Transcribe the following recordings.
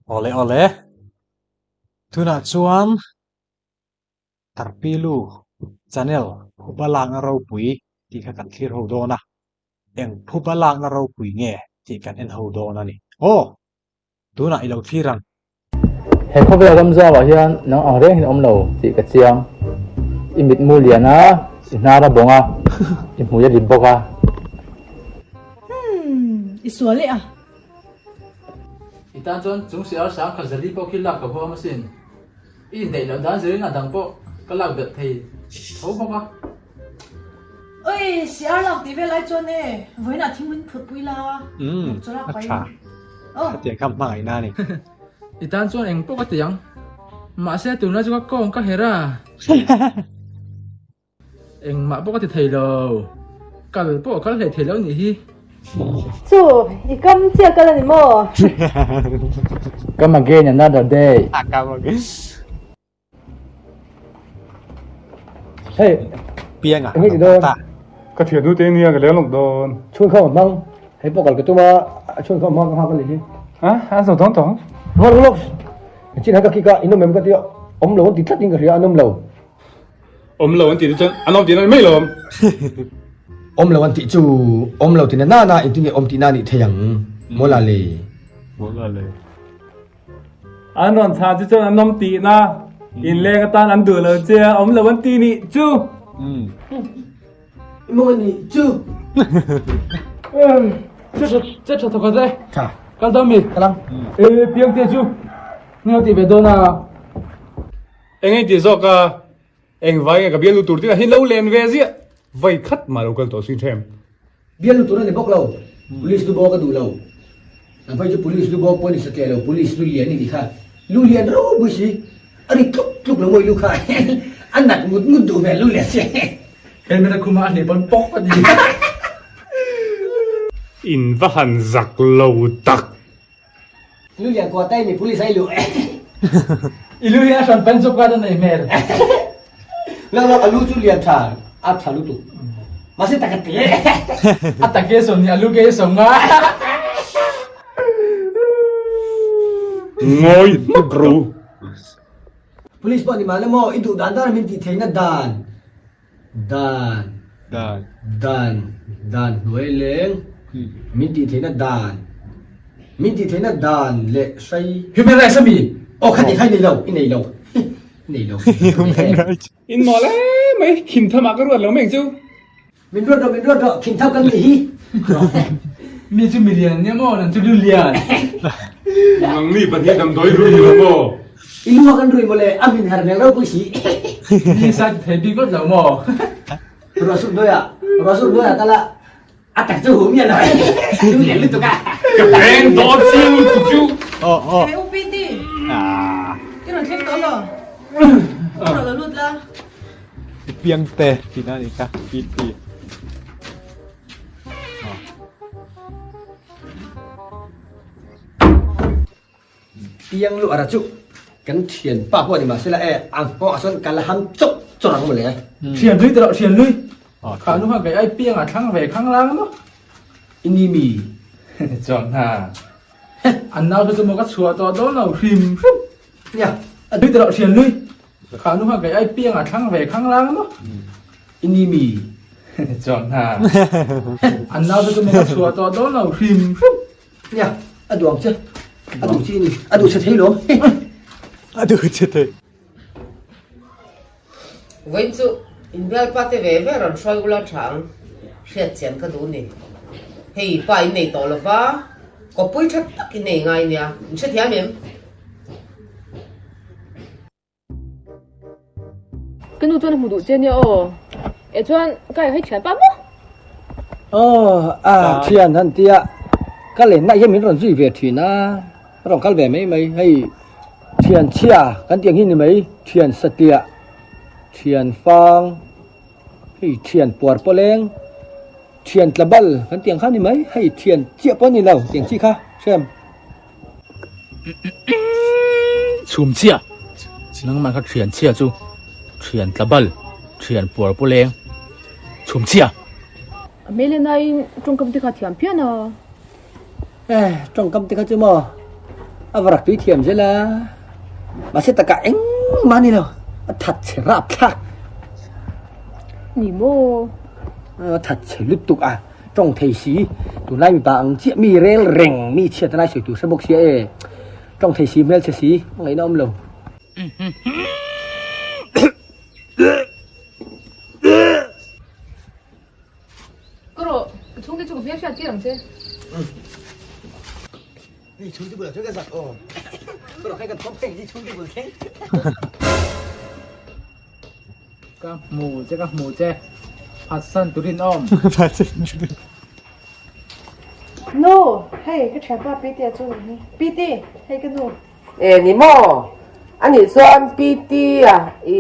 Awle awle. Tunah chuan Tarpilu channel phuba lakna ropui tih kha kan thlir ho dawn a. Eng phuba lakna ropui nge tih kan en ho dawn a ni. Aw! Tunah i lo thlir ang. He khawvel ram zauah hian nang ang reng hian awm lo tih ka chiang. I mitmu lian a, i hnar a bawng a, i hmui a rit bawk a. Hmm, i sual leh a. I tan chuan chung si ar sang khat zali pawh khi lak ka huam asin. I indaih loh dan zirin a dang pawh ka lak belh thei tho bawk a. Oi, si ar lak tih vel ai chuan e, vawiinah thing min phut pui la, Umm, chaw lak a pahin. tha. Aw. Khatiang kha hmangaih na a ni. I tan chuan eng pawh ka ti ang. Mahse tunlai chu ka kawng ka herh a. Engmah pawh ka ti thei lo. Kal pawh a kal hlei thei lo nih hi. Chu, i kam chiah kal a ni maw? Come again another day. Come again. Hei, Pianga. Eng nge ti dawn? Ka thian nu te nia ka leng lawk dawn. Chhun khawm a hmang. Hei pawh kal ka tum a, chhun khawm hmang ka nghak a nih hi. A, a zo dawn tawh ang. Hmang lawk. Chin han ka kik a, in awm em ka ti a, awm lo an ti tlat in ka hria, an awm lo. Awm lo an tih te chuan an awm tihna ni mai lo awm. Awm lo an tih chu awm lo tihna nana engtin nge awm tihna a nih thei ang? Mawla le. Mawla le. An rawn chhah chu chuan an awm tihna inleng atan an duh lo che a, awm lo an tih nih chu. I mawng a nih chu. Che tha che tha thawk a che. Tha. Kal dawn mi? Kal ang. E piang te chu. Ni lo ti ve dawn a. Eng eng tih zawk a, eng vai nge ka bial lu tur tih hi lo len ve ziah, vai khat mah lo kal tawh sin hrem. Bial lu tur a ni bawk lo, police lu bawk a duh lo, an phei chu police lu bawk pawh a ni satliah lo, police lu lian i nih kha, lu lian ropui si, a ri tluk tluk lo maw i lu kha, a nat ngut ngut duh hmel lu lian si. Helmet a khum a, a hleh pawn pawk a ni. In va han zak lo tak. Lu lian kuah tai mi police ai luh. I lu hi a hran pen chawp khan a nei hmel. Lo lo a lu chu lian tha a tha lutuk. Mahse tak a te. A take sawm ni a lu ke sawm nga. Ngawi hmak ru. Police pawh ni mahla maw i duh dan dan min tih theihna dan. Dan. Dan. Dan. Dan hnuai leng. Min tih theihna dan. Min tih theihna dan leh hrai. Human rights ami? Aw kha tih kha i nei lo, i nei lo. I nei lo. Human rights. In mawl em mai, khin tham ah ka ruat lo mai ang chu. Min ruat rawh, min ruat rawh, khin tham kan nih hi. Mi chu milian nia maw, nang chu lulian. Nangni pahnih damdawi rui ni lo maw? I lu a kan rui mawle, a min her hmel ropui si. Mi sa ti thei bik ngawt lo maw? Ruah suk hnuaiah, ruah suk hnuaiah kal a, a tak chu hu miah lo e, lu lian lutuk a. Ka beng dawn chiang lutuk chu. Aw aw. He UPT. I rawn thleng tawh lo. I rawn lo lut la. I piang te tihna a nih kha, PT. Piang lu ara chu kan thian pa pawh a ni mahse la e a nghawh ah chuan ka la ham chawp chawr ang mawle. Thian lui tawh thian lui. Kha nu kha kei ai piang ah thlang ve khang lang maw. I ni mi. Chuan hna. An nau te chu maw ka chhuah tawh dawn lo hrim hrim. Nia. Lui tawh thian lui. Kha nu kha kei ai piang ah thlang ve khang lang maw. I ni mi. Chuan hna. An nau te chu maw ka chhuah tawh dawn lo hrim hrim. Nia, a duh ang che. A duh chi a ni. A duh che thei lawm. A duh che thei. Vawiin chu inbialpa te ve ve rawn hruai ula tha ang hriat chian ka duh ni. Hei pa in nei tawh lova, kawppui tha tak in nei ngai nia, in hrethiam em? Ka nu chuan a hmu duh che nia aw. E chuan ka hei thian pa maw? Aw a thian han tia ka lenna hian min rawn zui ve thin a, a rawn kal ve mai mai hei thian chhia kan tih ang hi ni mai thian satliah thian fang hei thian puar pawleng thian tla bal kan tih ang kha ni mai hei thian chiah pawh a ni lo tiang chi kha hrem. Chhum chhia, nangmah kha thian chhia chu thian tla bal, thian puar pawh leng, chhum chhia. A hmel en aiin tawngkam te kha thiam phian a. Eh, tawngkam te kha chu maw? A va rak tui thiam zel a. Mahse takah engmah a ni lo, a that chhe rapthlak. Ni maw? A that chhe lutuk a, tawng thei si. Tunlai mipa ang chiah mi rel reng mi chhiat lai sawi tur hre bawk sia e. Tawng thei si, hmelchhe si, a ngaihna awm lo. Ka rawh, ka chhungte chu ka hmel hriat tir ang che. Hei chhungte bulah chuan ka zak aw. Ka rawh khan kan thawm phei hi chhungte bul thleng. Ka hmu che ka hmu che phatsan turin awm. Nu, hei ka thianpa Pite chu a ni hi. Pite, hei ka nu. E ni maw? A nih chuan Pite-a i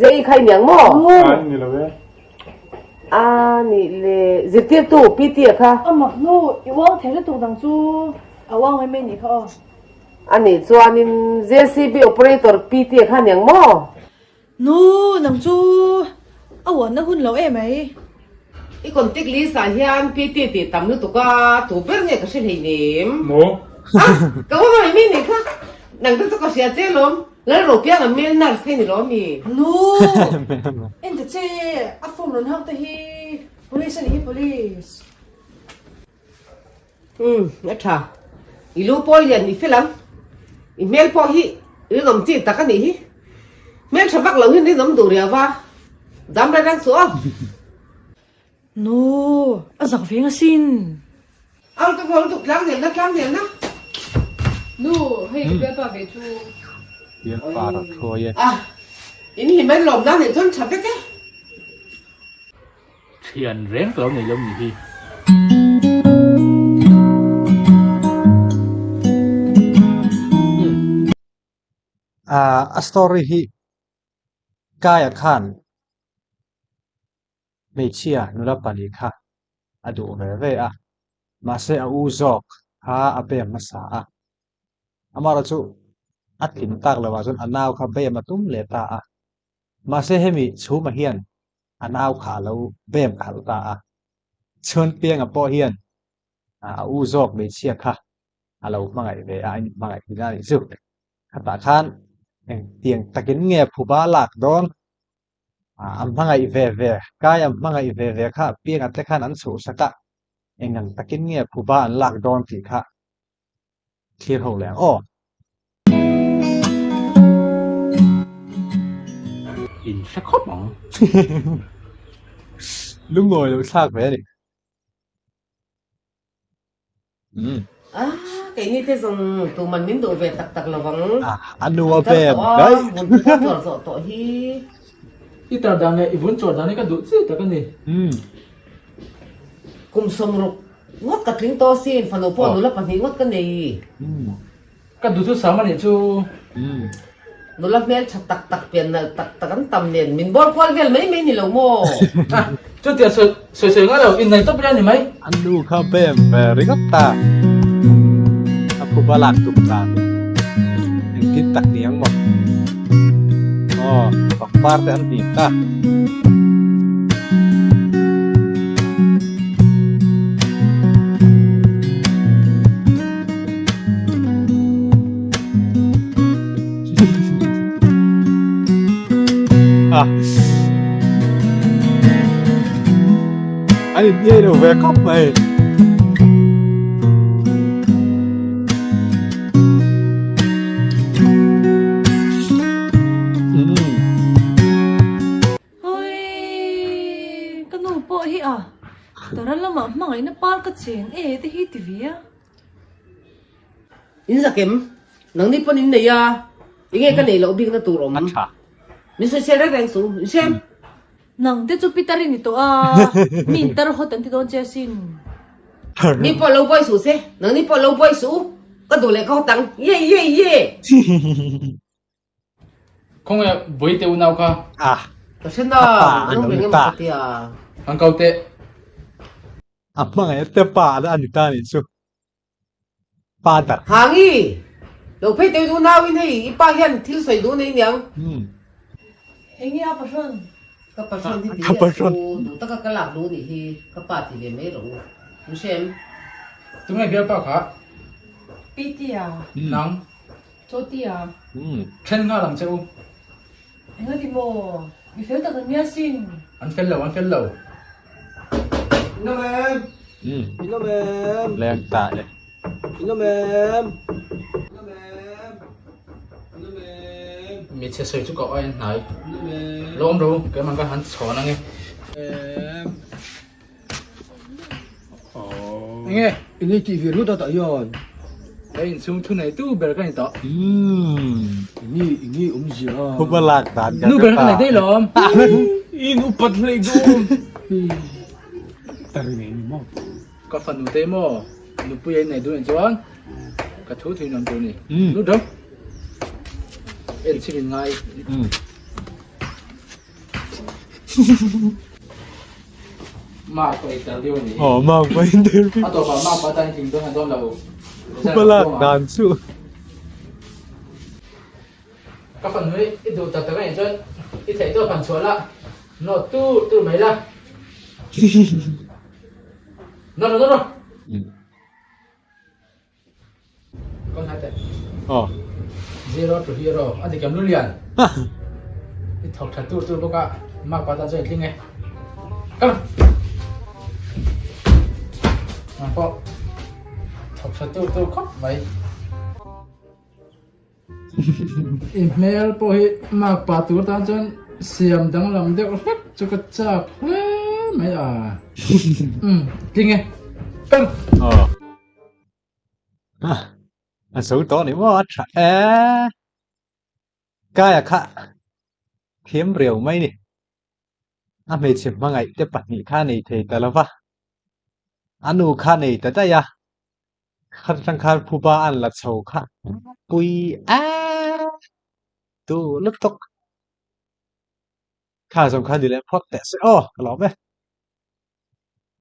zei kha i niang maw? Nu! A ni lo e. A nih le zirtirtu Pite-a kha. A mak nu, i uang thei lutuk dang chu a uang mai mai nih kha aw. A nih chuanin JCB operator Pite-a kha niang maw? Nu, nang chu a uanna hun lo em mai. I contact list ah hian PT tih tam lutuk a, tu ber nge ka hre hleinem. Maw? A, ka va mai mai nih kha. Nang te chu ka hria che lawm. Lalropiang a male nurse kha i ni lawm mi? Nu, en ta che, a form rawn hak te hi police a nih hi police. Umm, a tha. I lu pawl lian i fel ang. I hmel pawh hi rinawm chi tak a nih hi. Hmel tha vak lo hian rinawm duh riau va. Dam reng reng suh aw. Nu, a zak veng asin. Au ka vaw lutuk tlang nelna tlang nelna. Nu, hei ka bialpa ve chu. Bialpa rawn hruai e. A, in hlim en lawm nan nih chuan tha vek e. Thian reng ka lo nei lo nih hi. A story hi Kaya khan hmeichhia nula pali kha a duh ve ve a, mahse a u zawk kha a bem hmasa a. Amaherawhchu chu a tlin tak lovah chuan a nau kha bem a tum leh ta a. Mahse hemi chhuma hian a nau kha a lo bem khalh ta a, chuan Pianga pawh hian a u zawk hmeichhia kha a lo hmangaih ve a, a inhmangaih thin a nih chu. Khatah khan engtiang takin nge phuba lak dawn? A hmangaih ve ve, kai a hmangaih ve ve kha Pianga te khan an chhuhsak a, engang takin nge phuba an lak dawn tih kha Thlir ho leh ang aw. In hre khawp ang. Lungawi lo thlak ve a ni. Umm. Ah, keini te zawng tuman min duh ve tak tak lo vang. Ah, a nu a pem daih. Vun te pawh chawr zawh tawh hi. I tar dan leh i vun chawr dan hi ka duh chi tak a ni. Umm. Kum 60 Ngawt ka tling tawh asin, fanu pawh nula pahnih ngawt ka nei. Ka duh chu sam a nih chu. Nula hmel tha tak tak pian nalh tak tak an tam nen min bawr kual vel mai mai ni lo maw? Chutia sawi sawi ngai lo, innei tawp ila ni mai. A nu kha bem ve ringawt ta. A phuba lak tum dan engtin tak ni ang maw? Aw, pangpar te an hnim ta. An in iai lo ve khawp mai. Awii ka nu pawh hi a tara lamah hmangaihna par ka chen e te hi ti ve a. In zakem, nangni pawn in nei a, enge ka neih loh bikna tur awm. Min sawisel reng reng suh, in hrem. Nang te chu pitar i ni tawh a, mi in tar hawt an ti dawn che asin. Mi pawh lo buai suh se, nangni pawh lo buai suh u, ka duh leh ka hawt ang, ye ye ye. Khawnge Bawihte unau kha. Ah. Ka hre na, an awm reng emaw ka tia. An kau teh. A hmangaih te pa a ni ta nih chu. Pa dar. Hangi! Lo phei teh unau in hei i pa hian thil sawi duh nei niang. Enge a pahrawn? Ka pahrawn hi ti hian chu duh taka ka lak duh nih hi ka pa ti ve mai rawh u. Min hre em? Tunge bialpa kha? Pitia. Nang. Chawtia. Then nghal ang che u. Engati maw? Mi fel tak an nia sin. An fel lo, an fel lo. In awm em? In awm em? Leng ta e. In awm em? In awm em? In awm em? Mi chhe sawi chu ka aw en hnai. In awm em? Lo awm ro, keimah ka han chhawn ange. Em? Enge? Enge tih ve ringawt a tah hian? Ka inchhung thu nei tu ber ka ni tawh. Enge enge awmzia a? Hupa lak dan ka Nu ber ka nei daih lawm. In upat hlei duh. Tar nei ni maw? Ka fanu te maw? Nupui a innei duh nih chuan ka thu thui nuam tur ni. Lut ro. En chhim in ngai. Mark pawh interview a ni. Aw Mark pawh interview. A tawpah Mark pawh atan tling dawn a dawn lo. Hupa lak dan chu. Ka fanu hi i duh tak tak a nih chuan i theih tawp han chhuah la, nawt tur tur mai la. Nawt rawh nawt rawh. Con hai teh. Aw. Zero to hero a dik em Lulian. I thawk tha tur tur bawk a mark pa tan chuan i tling e. Come. Nang pawh thawk tha tur tur khawp mai. I hmel pawh hi mark pa tur tan chuan siam danglam deuh hlek chu ka chak hle mai a. Umm tling e. Come. Aw. A zo tawh ni maw a tha e. Kaia kha thiam riau mai ni. A hmeichhe hmangaih te pahnih kha nei thei ta lova. A nu kha nei ta daih a. Khat atang khan phuba an la chho kha pui a tu lutuk. Kha zawng kha ni leh phawt teh se aw ka lawm e.